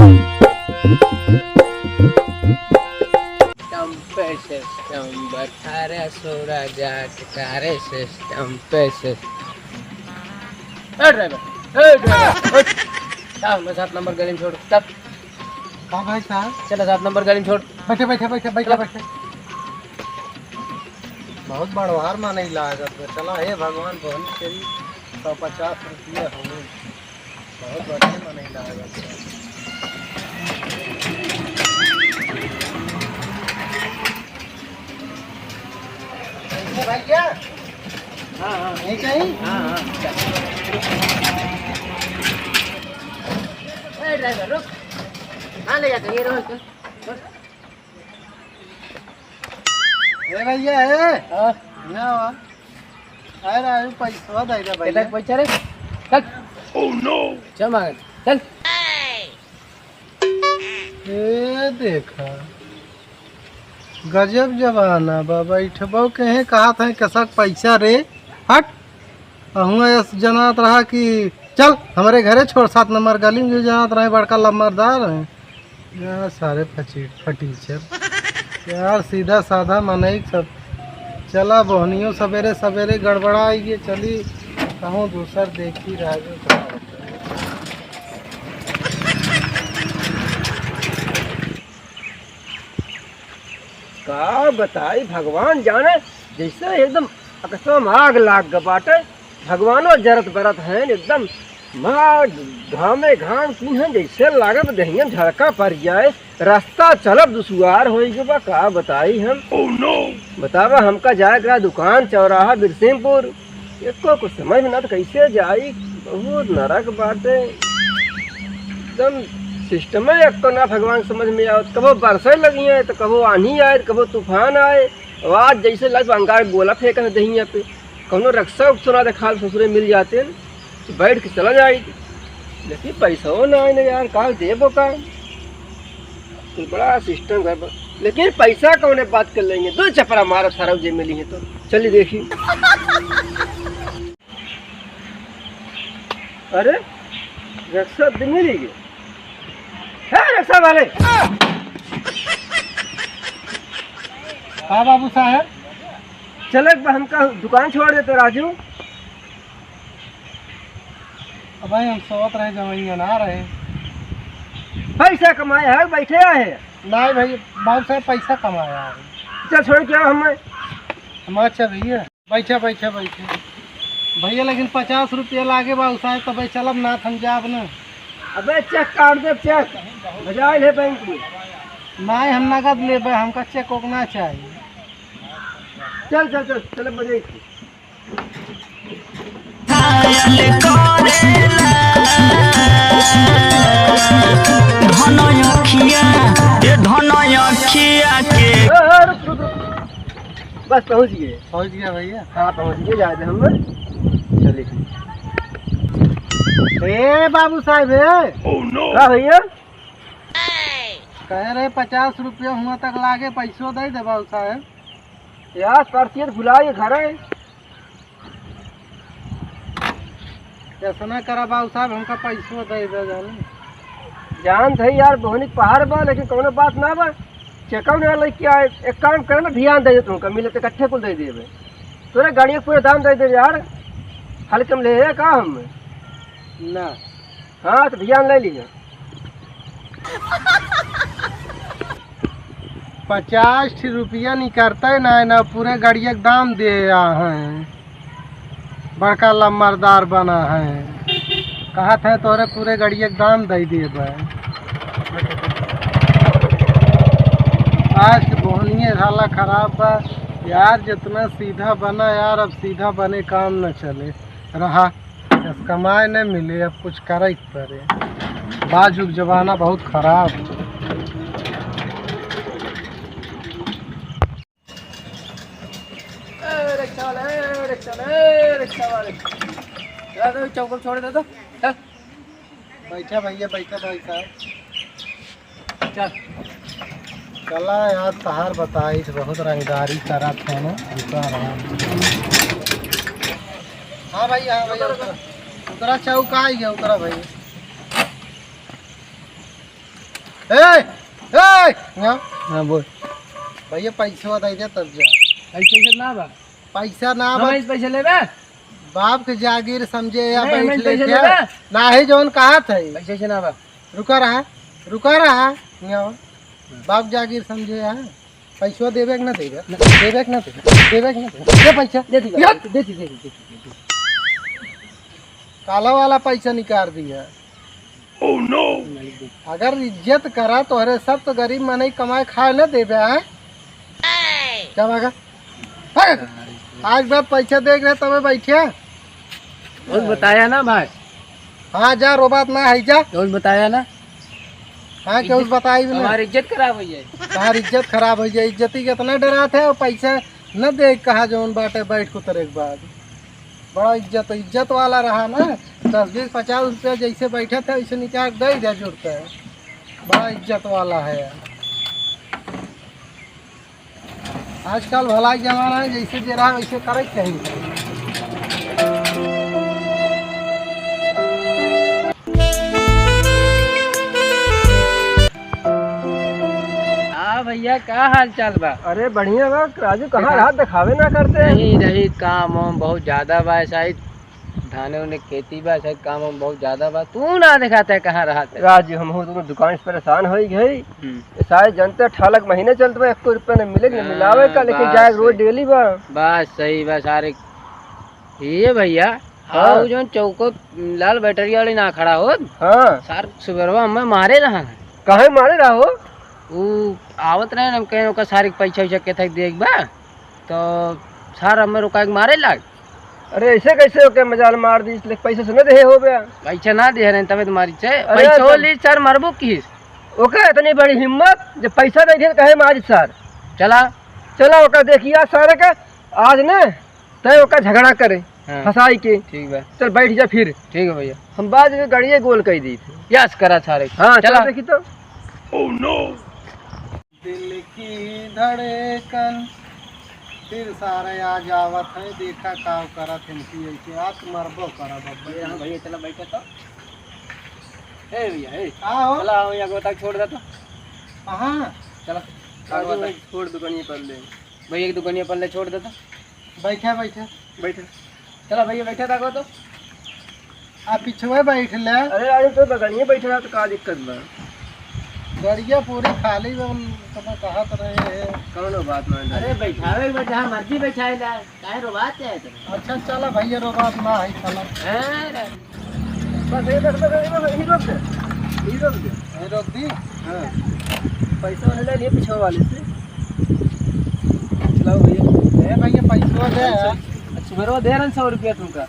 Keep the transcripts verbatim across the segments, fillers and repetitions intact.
सिस्टम पे सिस्टम, बता रे सूरज आज का रे सिस्टम पे सिस्टम। ए ड्राइवर, ए ड्राइवर, उठ। चल, मैं सात नंबर गली में छोड़, चल। का भाई साहब? चला, सात नंबर गली में छोड़। बैठे, बैठे, बैठे, बैठे, चला। बैठे। बहुत बड़वार माने लागत बा। चला, हे भगवान, बहुत तेरी सौ पचास रुपया हो। बहुत बढ़िया मनई लागत है। भैया? हाँ, हाँ। यहीं कहीं? हाँ, हाँ। ए, ड्राइवर, रुक। कहाँ ले जाते हो? ये रोड पे। ए भैया, ए। हाँ। यहाँ आवा। अरे, अरे, पैसवा दे दे भैया। कितना पैसा रे? चल। Oh no! चल मांगे, चल। ए देखा, गजब जमाना बा। बैठबो के हैं, कहा था, "कसक पैसा रे, हट।" अहुआ यस जनात रहा कि चल, हमरे घरे छोड़, सात नंबर गली में जो जनात रहे, बड़का लम्बरदार है। यार, सारे फचीट, फटीचर। यार, सीधा साधा मनई सब। चला, बोहनियो सबेरे सबेरे गड़बड़ाई गे, चली, कहूँ दूसर देखी, राजू का। का बताई, भगवान जाने, जैसे एकदम अकस्मा में आग लाग ग बाटे। भगवानो जरत बरत हैं एकदम, माँ घामे घाम की हैं, जैसे लागत देहिया झड़का पड़ जाए। रास्ता चलब दुश्वार होई ग बा, का बताई हम। Oh no! बतावा, हमका जाए के रहा दुकान चौराहा बिरसिमपुर, एको कुछ समझ में ना तो कैसे जाई, बहुत नरक बाटे। एकदम सिस्टम है एको ना भगवान समझ में आवत। कबो बरसे लगी है तो कबो आन्ही आए, कबो तूफान आए। अब आज जैसे लग अंगार गोला फेंकत है दहिया पे, कौनो रक्सा उक्सा ना देखाल ससुरे मिल जाते हैं तो बैठ के चला जाए, लेकिन पैसा ना आए ना यार, का देबो का। तो बड़ा सिस्टम गड़बड़। लेकिन पैसा कौने बात कर लेंगे, दो चपरा मारब सारा जे मिली है तो। चली देखी। अरे, रक्सा तो मिली गई। है रक्सा वाले? हाँ बाबू साहब। चलक बा, हमका दुकान छोड़ देते राजू। अब भाई हम सोवत रहे, जवइया ना रहे। पैसा कमाए है, बैठे आए हैं। नहीं भाई, बाबू साहब पैसा कमाया है। चल छोड़ के आओ हमें। हम अच्छा भैया, बैठा, बैठा, बैठा। भैया लेकिन पचास रुपया लागे बाबू साहब, तबे चलब ना, हम जाब ना। अबे चेक काट दे, चेक। बजाए ले बैंक में। नहीं, हम नगद लेबे, हमका चेक ओक ना चाहिए। चल, चल, चल, चल, मजे की। घायल करेला धनयखिया, ए धनयखिया के। ए, ए, रुक, रुक, रुक। बस पहुँच गए। पहुँच गया भैया। हाँ, पहुँच गए, जाए थे हम। चलिए। ए बाबू साहब, ए। Oh no! का भैया? कहे रहे पचास रुपया हुआ तक लागे, पैसो दे दे बाबू साहब। यार, पर्ची तो भुला के घर है। ऐसा ना करा बाबू साहब, हमका पैसो दे दे जाने। जान थे यार, बोहनी के पहाड़ बा, लेकिन कौनो बात ना बा। चेकअप ना लेके आए, एक काम करे ना, ध्यान दे दे तुमका, मिले तो इकट्ठे कुल दे देबे। तोरे गाड़िया के पूरे दाम दे दे यार, हल्के में ले है का हम? ना। हाँ, तो ध्यान ले लीजिए। पचास ठी रुपया निकरते ना, ना पूरे गड़िया के दाम दे आ हैं। बड़का लम्बरदार बना है, कहत है तोरे पूरे गड़िया के दाम दे देबे। आज के बोहनिये साला खराब बा यार, जितना सीधा बना यार, अब सीधा बने काम न चले रहा। बस कमाए न मिले, अब कुछ करे के पड़े। बा जुग जमाना बहुत खराब। ए, रिक्शा वाला, ए, रिक्शा वाला, ए, रिक्शा वाले। चला तो चौक पर छोड़ दे तो। चल। बैठा भैया, बैठा भाई साहब। चल। चला यार, तहार बताई तो बहुत रंगदारी करत है ना, रुका रहा। हाँ भाई, हाँ भाई, उतरा। उतरा चौक आ गया, उतरा भाई। ए, ए, यहाँ। हाँ, बोल। भैया, पैसवा दे दे तब जा। पैसे से ना बा। पैसा ना हम बा। इस पैसे लेबे? बाप के जागीर समझे या नहीं, बैठ हम इस ले पैसे क्या? लेबे? ना है जौन कहा थे। पैसे से ना बा। रुका रहा, रुका रहा। यहाँ। बाप जागीर समझे या। पैसवा देबे कि ना देबे? ना। देबे कि ना देबे? देबे कि ना देबे? दे पैसा। दे दी, या। दे दी, दे दी, दे दी, दे दी। काला वाला पैसा निकाल दिया। Oh no! अगर इज्जत करा तोहरे सब तो गरीब मनई कमाए खाए न देबे, हैं? क्या बात है? हट! आज बात पैसा देख रहे तबे बैठे। कुछ बताया ना भाई। हाँ, जा, रो बात ना है, जा। कुछ बताया ना। हाँ, क्यों इज्जत, बताई भी ना? हमारी इज्जत खराब हो जाए। हमारी इज्जत खराब हो जाए, इज्जत ही कितना डरात है और पैसा न दे कहा जौन बाटे बैठ को तेरे के बाद। बड़ा इज्जत, इज्जत वाला रहा ना, दस बीस पचास रुपया जैसे बैठे थे वैसे निकाल दे दे जुड़ते हैं। बड़ा इज्जत वाला है। आजकल भलाई जमाना है, जैसे जे रहा वैसे करे के चाहिए। हाँ भैया, का हाल चाल बा? अरे बढ़िया बा राजू, कहाँ देखा। रहा, देखावे ना करते? नहीं रही, काम वाम बहुत ज्यादा बा, शायद धाने उन्हें खेती बा, शायद काम वाम बहुत ज्यादा बा। तू ना देखाता है, कहाँ रहा था? राजू, हम हो दोनों दुकान से परेशान हो गए। हम्म। ये सारे जनते अठारह के महीने चलते बा, एक रुपया न मिले, न हाँ, मिलावे का, लेकिन बस जाए रोज सही। डेली बा। बस सही बा सारे। ये भैया, हाँ। हाँ, वो जौन चौको लाल बैटरी वाली ना खड़ा हो, हाँ। सार सुबेरवा हमें मारे रहा है। काहे मारे रहा हो? ऊ आवत रहे, हम कहे ओकर सारे के पैसा वैसा के था देख बा, तो सार हमें रुका के मारे लाग। अरे ऐसे कैसे ओके मजाल मार दी, इसलिए पैसा से न देहे हो बे। पैसा ना दे रहे तबे तुम्हारी से अरे पैसा तो ली सर मरबो किस। ओके इतनी बड़ी हिम्मत, जब पैसा नहीं दे तो कहे मारी सर। चला। चला ओका देखिया सारे का, आज न तय ओका झगड़ा करे, हाँ। फंसाई के। ठीक बा। चल बैठ जा फिर। ठीक है भैया। हम बाद में गड़िए गोल कर दी थी। यस करा सारे। हाँ, चला। चला देखी तो। Oh no! दिल की धड़कन फिर सारे आ जावत है, देखा का करत है इनकी ऐसे। आज मरबो करा बब्बे। ये रहा भैया, चला बैठे तो। ए भैया, ए। का हो? चला, हम यहाँ गोता छोड़ देता। कहाँ? चला। का गोता? छोड़ दुकानिए पर ले। भैया की दुकानिए पर ले छोड़ देता। बैठा, बैठा। बैठा। चला भैया, बैठा था को तो। आ पिछुए बैठ ले। अरे, अरे, तो बगलिए बैठे रहा तो का दिक्कत बा? गड़िया पूरी खाली बा, हम तुम्हें कहत रहे हैं। कौनो बात ना है। अरे, बैठावे के बा, जहाँ मर्जी बैठाए ला। काहे रोबात है तो? अच्छा, चला भैया, रोबात ना है, चला। हैं रे? बस, ये बस, बस, ये बस, यहीं रोक दे। यहीं रोक दे। यहीं रोक दी? हाँ। पैसा वाले ले लिए पिछुए वाले से। लाओ भैया। ए भैया, पैसा दे। अच्छा, सुबेरवा दे रहे सौ रुपया तुमका।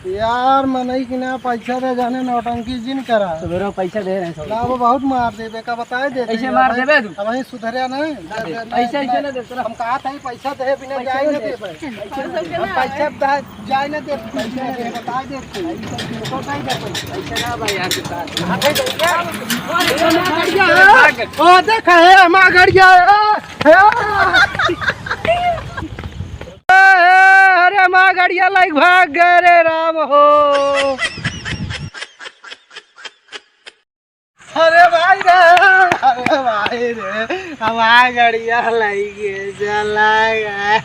यार, मनई की ना पैसा दे, जाने नौटंकी जिन करा। सुबेरवा पैसा दे रहे सौ ना, वो बहुत मार देबे का, बताए देते कैसे हैं मार भाई। देबे तू? अब वहीं सुधरे ना। ना दे, दे, ऐसे, ऐसे ना दे, तेरा हम कहा था, पैसा दे बिना पैसा जाए ना ना दे। देबे। पैसा ना दे। हम पैसा दा-, जाए ना दे, पैसा ना दे, बताए देते हैं। पैसा ना भाई, यार के साथ। हाँ, भाई, भैया। ओ, देखा है, माँ गड़िया है। ए, अरे माँ गड़िया लाइक भाग गए रे राम हो। अरे भाई रे, अरे भाई रे, हमार गड़िया लाइक चला गए।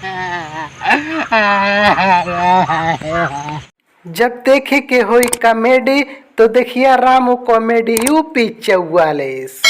जब देखे के होई कॉमेडी तो देखिया रामू कॉमेडी यूपी चौवालीस।